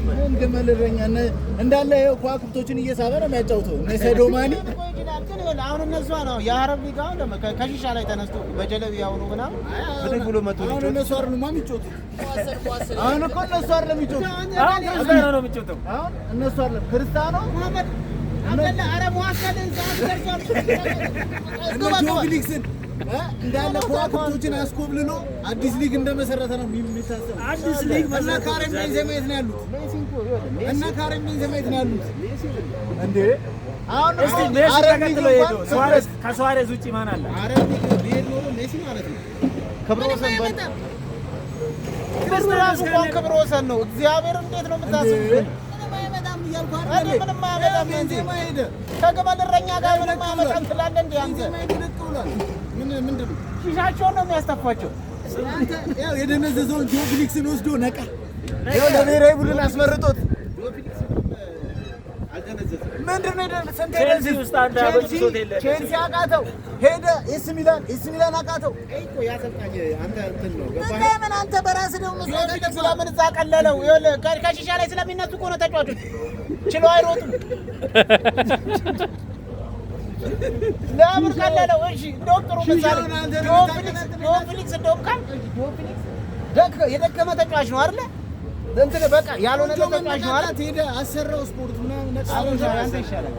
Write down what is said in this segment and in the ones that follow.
ምን ግመል እረኛ እንዳለ ይኸው ከዋክብቶችን እየሳበ ነው የሚያጫውተው። እነ ሳዲዮ ማኒ እኮ ይችላል፣ ግን ይኸውልህ አሁን እነሱ ነው የአረብ ሊግ አሁን ደግሞ ከሺሻ ላይ ተነስቶ በጀለቢያው ነው ምናምን ብድግ ብሎ መቶ አሁን ሊጫወት እነሱ አይደሉማ የሚጫወቱት። አሁን እኮ እነሱ አይደለም የሚጫወቱት። አሁን ክርስቲያኖ ነው የሚጫወተው። አሁን እነሱ አይደለም ክርስቲያኖ መሐመድ አብደላ፣ ኧረ መዋሰልን ሰዓት ደርሷል። እነ ጆ ፊሊክስን እንዳለ ከዋክብቶችን አስኮብልሎ አዲስ ሊግ እንደመሰረተ ነው የሚታሰበው። አዲስ ሊግ እና መሰረተ። ካሪም ቤንዜማ የት ነው ያሉት? እና ካሪም ቤንዜማ የት ነው ያሉት? እንዴ አሁን እስቲ ሜሲ አረብ ሊግ ተከትሎ እንኳን ሄዶ ሱዋሬዝ፣ ከሱዋሬዝ ውጪ ማን አለ? አረብ ሊግ ቢሄድ ኖሮ ሜሲ ማለት ነው ክብረ ወሰን ክብሩ ራሱ እንኳን ክብረ ወሰን ነው። እግዚአብሔር እንዴት ነው የምታስቡት? ምንም አይመጣም እያልኩ እኔ አይደል? ምንም አያመጣም። ቤንዜማ ሄደ። ከግመል እረኛ ጋር ምንም አያመጣም ትላለህ እንዴ አንተ? ቤንዜማ ሄደ፣ ደቅ ብሏል። ምን ምንድን ነው? ሺሻቸውን ነው የሚያስተፏቸው። አንተ ያው የደነዘዘውን ጆ ፊሊክስን ወስዶ ነቃ። ይኸው ለብሔራዊ ቡድን አስመርጦት ምንድን ነው ስንት ቼልሲ የደነዘዘ ውስጥ አንድ አበጭቶት የለ። ቼልሲ አቃተው ሄደ። ኤሲ ሚላን፣ ኤሲ ሚላን አቃተው። ይሄ እኮ ያሰልጣኝ አንተ እንትን ነው ገባህ? ለምን አንተ በራስህ ደግሞ ጆ ፊሊክስ ለምን እዛ ቀለለው? ይኸውልህ ከሺሻ ላይ ስለሚነሱ እኮ ነው ተጫዋቾች ችለው አይሮጡም። ለምን ቀለለው? እሺ እንደውም ጥሩ ምሳሌ ሺሻውን አንተ ጆ ነው ፊሊክስ፣ ጆ ፊሊክስ እንደውም ካልክ ጆ ፊሊክስ የደከመ ተጫዋች ነው አይደለ? እንትን በቃ ያልሆነ ቆንጆ ተጫዋች ነው አይደል? መነቃቃት ሄደ፣ አሰራው ስፖርት ምናምን ነቃ። አሁን አንተ ይሻላል።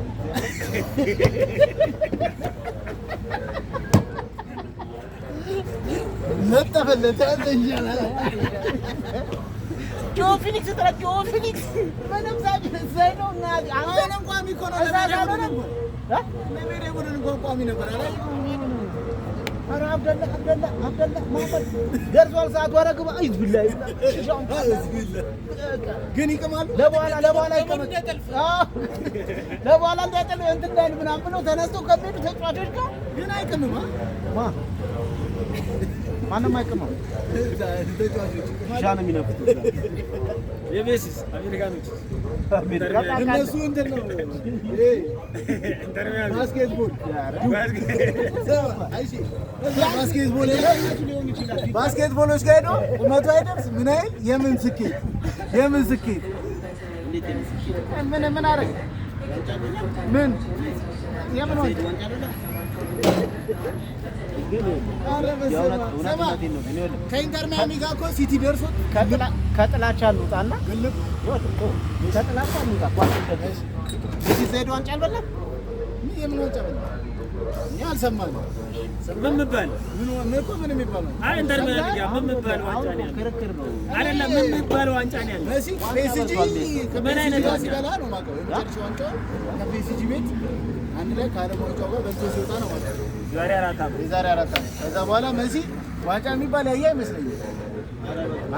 ለጠፈለት አንተ ይሻላል። ጆ ፊሊክስ ጥረት ጆ ፊሊክስ ምንም ሳይ ነው እና አሁንም ቋሚ እኮ ነው እዛ ለብሔራዊ ካልሆነ ቡድን እንኳን እ? ለብሔራዊ ቡድን እንኳን ቋሚ ነበር አይደል? ኧረ አብደላ፣ አብደላ፣ አብደላ መሐመድ ደርሷል ሰዓቱ። ኧረ ግባ። አይ ቢላሂ ሺሻውን ግን ይቅማሉ። ለበኋላ ይቀመጥ። አዎ፣ ለበኋላ እንዳይጠል እንትን እንዳይል ምናምን ብሎ ተነስቶ ከሚሄዱ ተጫዋቾች ጋር ግን አይቅምም። አ? ማ ማንም አይቅመው። ተጫዋቾች ይቅማሉ። ሺሻ ነው የሚነፉት። የሜሲስ አሜሪካኖች እነሱ እንትን ነው ይሄ basketball አይሺ basketball ሄዶ basketball ኦች ጋር ሄዶ ቁመቱ አይደርስ ምን አይል። የምን ስኬት፣ የምን ስኬት? ምን ምን አደረገ? ምን የምን ዋንጫ? ኧረ በስመ አብ። ስማ ከኢንተር ሚያሚ ጋር እኮ ሲቲ ደርሶ ከጥላቻ እንውጣና ግልብ ከጥላቻ እንውጣ። ኳስ እንደግፍ። ሜሲ ዘይድ ዋንጫ አልበላም። የምን ዋንጫ በላ? እኛ አልሰማንም። ምን የሚባል ምን ምን እኮ ምን የሚባል ነው? አይ ኢንተር ሚያሚ ጋር ምን የሚባል ዋንጫ ነው ያለው? ክርክር ነው። አይደለም፣ ምን የሚባል ዋንጫ ነው ያለው? መሲ ፒኤስጂ ምን ከፒኤስጂ አይነት ጋር ዋንጫ? ሲበላ ነው የማውቀው። የመጨረሻ ዋንጫውን ከፒኤስጂ ቤት አንድ ላይ ከዓለም ዋንጫው ጋር በልቶ ሲወጣ ነው የማውቀው። ዛሬ 4 ዓመት። የዛሬ 4 ዓመት። ከዛ በኋላ መሲ ዋንጫ የሚባል ያየ አይመስለኝም።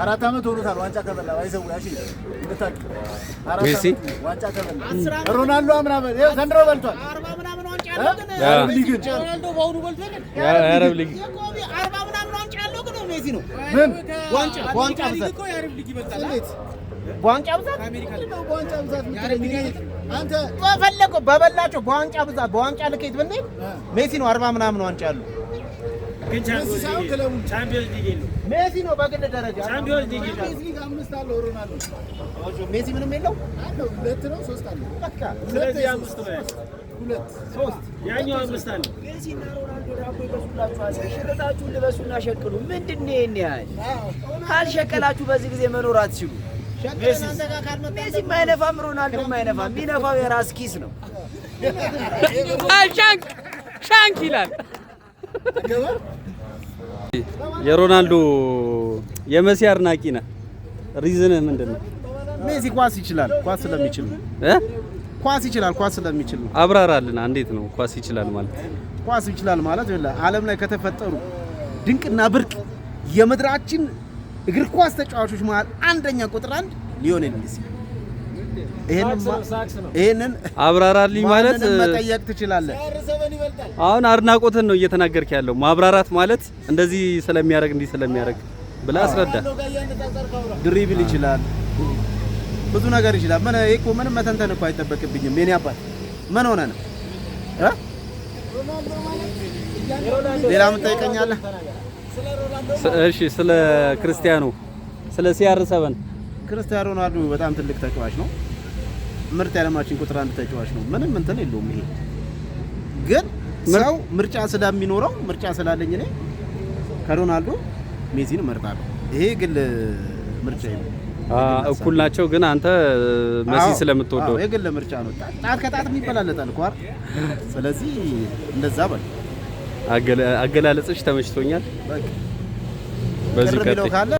4 ዓመት ሆኖታል ዋንጫ ከበላ። አይዘው ያሺ እንድታውቂ አራት ሜሲ? ዓመት ነው ዋንጫ ከበላ። ሮናልዶ አምና ይኸው ዘንድሮ በልቷል። 40 ምናምን ዋንጫ ያለው ግን የአረብ ሊግን ሮናልዶ በአሁኑ በልቶ ግን የአረብ ሊግ የቆሚ 40 ምናምን ዋንጫ ያለው ግን ሜሲ ነው። ምን ዋንጫ በዋንጫ ብዛት እንዴት በዋንጫ ብዛት ምንድን ነው በዋንጫ ብዛት የምትለኝ? እኔ አንተ በፈለገው በበላቸው በዋንጫ ብዛት በዋንጫ ልኬት ብንሄድ ሜሲ ነው 40 ምናምን ዋንጫ ያለው። ግን ቻምፒዮንስ ሳይሆን ሊግ ክለቡ። ቻምፒዮንስ ሊግ የለውም። ሜሲ ነው በግል ደረጃ። ቻምፒዮንስ ሊግ የለውም። ቻምፒየንስ ሊግ አምስት አለው ሮናልዶ። ሜሲ ምንም የለው። አለው፣ ሁለት ነው ሶስት አለው። በቃ ስለዚህ አምስት ነው ያለው። ሁለት ሶስት ያኛው አምስት አለ። ሜሲና ሮናልዶ ዳቦ ይገዙላችኋል። ሽርጣችሁን ልበሱና ሸቅሉ። ምንድን ነው ይሄን ያህል? ካልሸቀላችሁ በዚህ ጊዜ መኖር አትችሉ። ሸቅለን አንተ ጋር ካልመጣ ሜሲ አይነፋም፣ ሮናልዶ አይነፋም። የሚነፋው የራስ ኪስ ነው። አይ ሻንክ ሻንክ ይላል። የሮናልዶ የመሲ አድናቂ ነህ። Reason ህ ምንድን ነው? ሜሲ ኳስ ይችላል። ኳስ ስለሚችል ነው። እ? ኳስ ይችላል። ኳስ ስለሚችል ነው። አብራራልን። እንዴት ነው ኳስ ይችላል ማለት? ኳስ ይችላል ማለት ይኸውልህ ዓለም ላይ ከተፈጠሩ ድንቅና ብርቅ የምድራችን እግር ኳስ ተጫዋቾች መሃል አንደኛ ቁጥር አንድ ሊዮኔል ሜሲ። ይሄንን አብራራልኝ ማለት ማንንም መጠየቅ ትችላለህ። አሁን አድናቆትን ነው እየተናገርክ ያለው። ማብራራት ማለት እንደዚህ ስለሚያደርግ እንዲህ ስለሚያደርግ ብለህ አስረዳ። Dribble ይችላል፣ ብዙ ነገር ይችላል። ምን ይሄ እኮ ምንም መተንተን እኮ አይጠበቅብኝም። የኔ አባት ምን ሆነ ነው እ? ሌላ ምን ጠይቀኛለህ? እሺ ስለ ክርስቲያኖ፣ ስለ CR 7። ክርስቲያኖ ሮናልዶ በጣም ትልቅ ተጫዋች ነው። ምርጥ የዓለማችን ቁጥር አንድ ተጫዋች ነው። ምንም እንትን የለውም። ይሄ ግን ሰው ምርጫ ስለሚኖረው፣ ምርጫ ስላለኝ እኔ ከሮናልዶ ሜሲን እመርጣለሁ። ይሄ ግል ምርጫ ነው። እኩል ናቸው፣ ግን አንተ መሲ ስለምትወደው። አዎ፣ የግል ምርጫ ነው። ጣት ከጣት የሚበላለጣል እኮ አይደል? ስለዚህ እንደዛ በል። አገላለጽሽ ተመችቶኛል። በቃ በዚህ ቅር የሚለው ቀጥይ። ካለ።